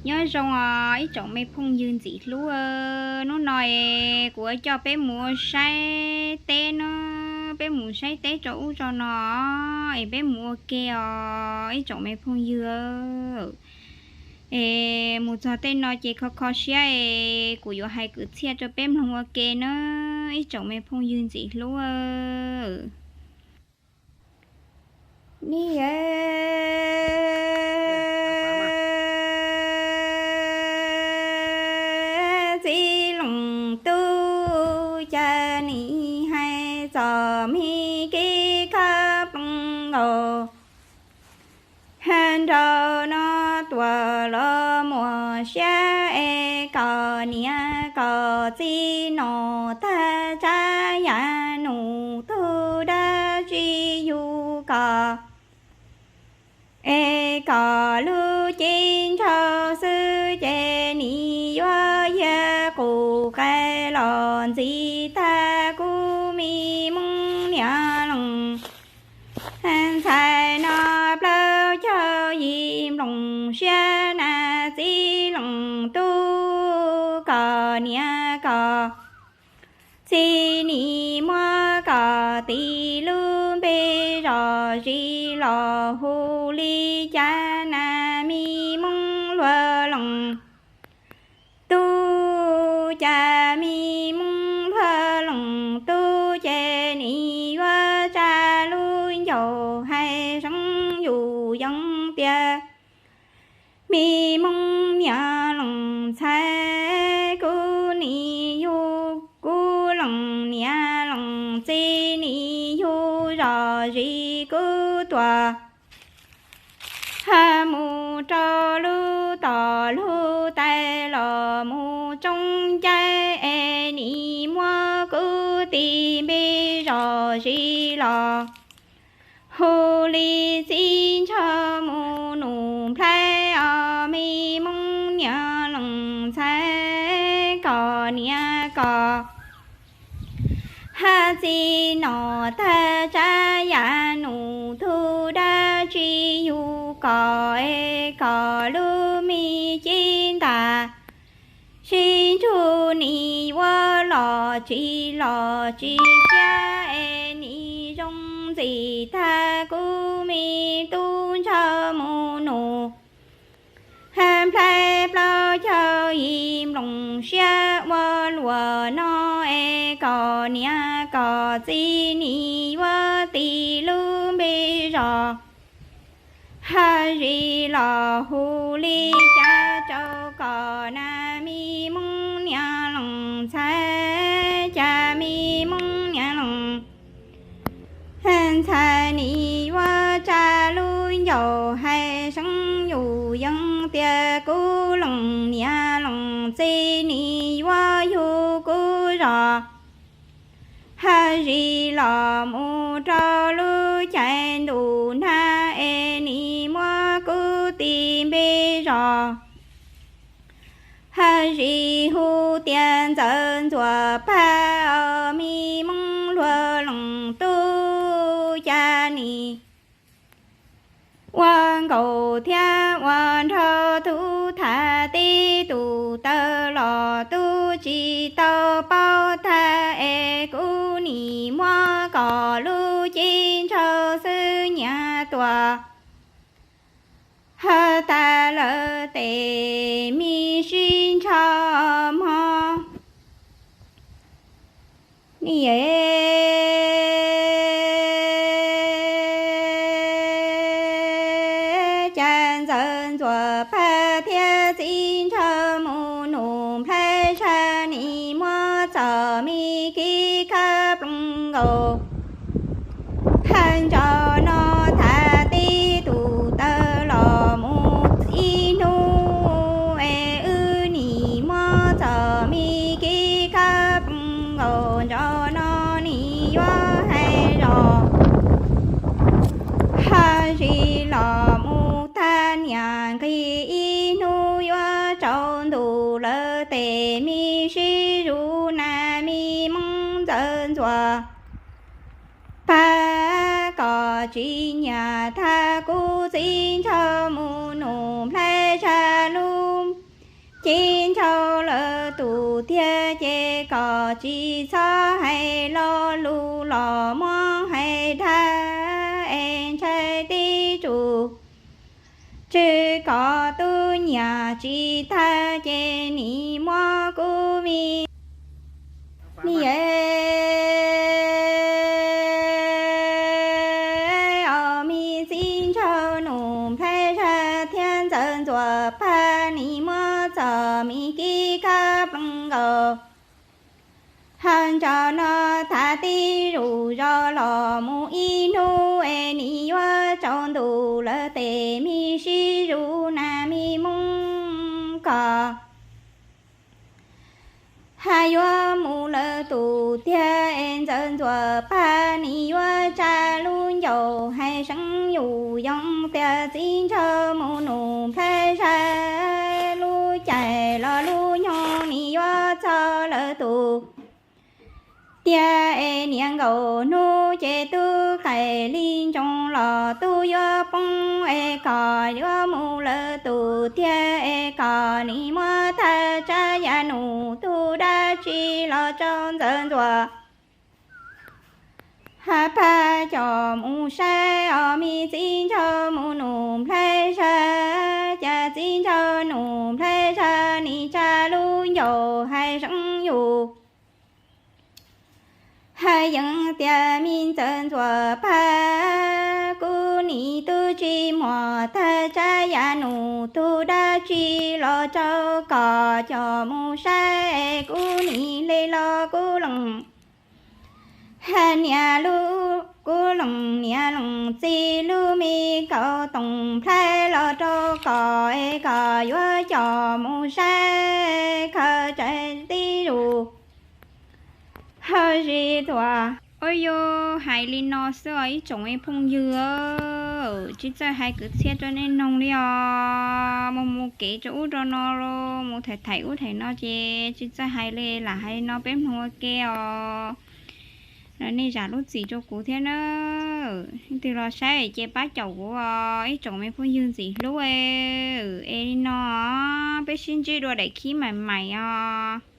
Nyob zoo os ib tsoom me phooj ywg ntxim hlub, hnub no es kuv yuav coj peb mus ua saib teb no, peb mus saib teb rau ub rau no es peb mus ua ke os ib tsoom me phooj ywg. Es mus txog tej no ces kho kho siab es kuv yuav hais kwv txhiaj rau peb mloog ua ke na ib tsoom me phooj ywg ntxim hlub. Ni txiv loos tub, cas nim hais txom mi kib khab ploog nkaus. Nraum no tuam los muaj siab es kom niam kom txiv nom tag tsam yam num tug dab tsi yug kom es kom lub ceeb nrau xwb ces nim yuav yag qus qai los ntxiv tag kuv me Moob niam loos. Ntxhais no plaub caug yim nploos siab na txiv loos tub, kom niam kom txiv nim muab kom tis lub npe zom zis los hu li cas na me Moob luag loos tub, cas me Moob luag loos tub ces nim yuav tsa lub ncaus hais seev yus yees tias me Moob niam loos ntxhais, kuv nim yug kuv loos niam loos txiv nim yug zom zis kuv tuam ha mus rau lub tom lub tais los mus tsoob caij es nim muab kuv tis npe zom zis los hu li txiv ntshaw mus num nplhaib os me Moob niam loos ntxhais, kom niam kom hab txiv nom tag tsam yam num tug dab tsi yug kom es kom lub me ceeb ntas sib nrug nim yuav los tsis los tsis siab es nim zoo ntxim tag kuv me tub ntshaw mus num nplhaib plaub caug yim nploos siab ua luam no es kom niam kom txiv nim yuav tis lub npe zom hab zis los hu li cas rau kom na me Moob niam loos ntxhais, cas me Moob niam loos ntxhais nim yuav tsa lub ncaus hais seev yus yees tias kuv loos niam loos txiv nim yuav yug kuv zom hab zis los mus rau lub caij ntuj nag es nim muab kuv tis npe zom hab zis hu tias Ntxawm Ntxuam Paj os me Moob luag loos tub, cas nim ua nkaus thiab ua nrog tub tham tib tus taw los tub tsis tau paub tag es kuv nim muab kom lub ceeb ntshaw xwb nyias tuam hab tas lawm tes me sib ntshaw mog. Ni cas Ntxawm Ntxuam Paj thiab txiv ntshaw mus num nplhaib tshaj nim muab txom me kib khab ploog nkaus hab ntsau no tham tib tus taw los mus ib hnub es wb nim muab txom me kib khab ploog nkaus ntsau no nim yuav hais zom hab zis los mus tag niam nqhis ib hnub yuav tsaus ntuj lawm tes me sib zuj na me Moob Ntxawm Ntxuam Paj, kom tsis nyiam tag kuv txiv ntshaw mus num nplhaib tshaj lub tus tiag ces kom tsis txhob hais lo lus los muab hais dag es ntshai tib tug tswv kom tub nyiam tsis tag ces nim muab kuv me ni os, me txiv nraug nus nplhaib zag thiab ntxawm ntxuam pag nim muab txom me kib kab pleev nkaus. Hab ntsog no thav tib zus zos los mus ib hnub es nim yuav tsaus ntuj lawm tes me sib zus nas me moog kos hab yuav mus lawv tus tiag es ntxawm ntxuam pag nim yuav tsa lub ncauj hais seev yus yoo tias txiv nraug mus nus nplhaib zag lub caij los lub nyoog nim yuav txog lawv tus tiag es niaj nkaus hnub ces tub qaim li ntsoov los tub yuav poob es kom yuav mus lawv tus tiag es kom nim muab thaj tsab yav nus tug dab tsi los rau ntxawm ntxuam hab pag coj mus saib os, me txiv nraug mus nus nplhaib zag. Cas txiv nraug nus nplhaib zag nim tsa lub ncauj hais seev yus hab yeej tias me ntxawm ntxuam pag, kuv nim tub tsis muaj thaj tsab yav nus tug dab tsi los rau kom coj mus saib es kuv nim hle los kuv lees hab niaj lub kuv lees niaj lees txiv lub me kaus toom nplhaib los rau kom es kom yuav coj mus saib khaws tsaws tib zus hab zis tuaj. Ua yog hais li no xwb os ib tsoom me phooj ywg, tsis txawj hais kwv txhiaj rau nej noog li os. Mus mus kev rau ub rau no, mus thaim thaim ub thaim no ces tsis txawj hais li, lam hais no peb mloog ua ke os. Nej zam lub txim rau kuv thiab na. Leej twg los saib ces pab caum kuv os ib tsoom me phooj ywg ntxim hlub. Es li no peb sib ntsib dua daim khib mais mais os.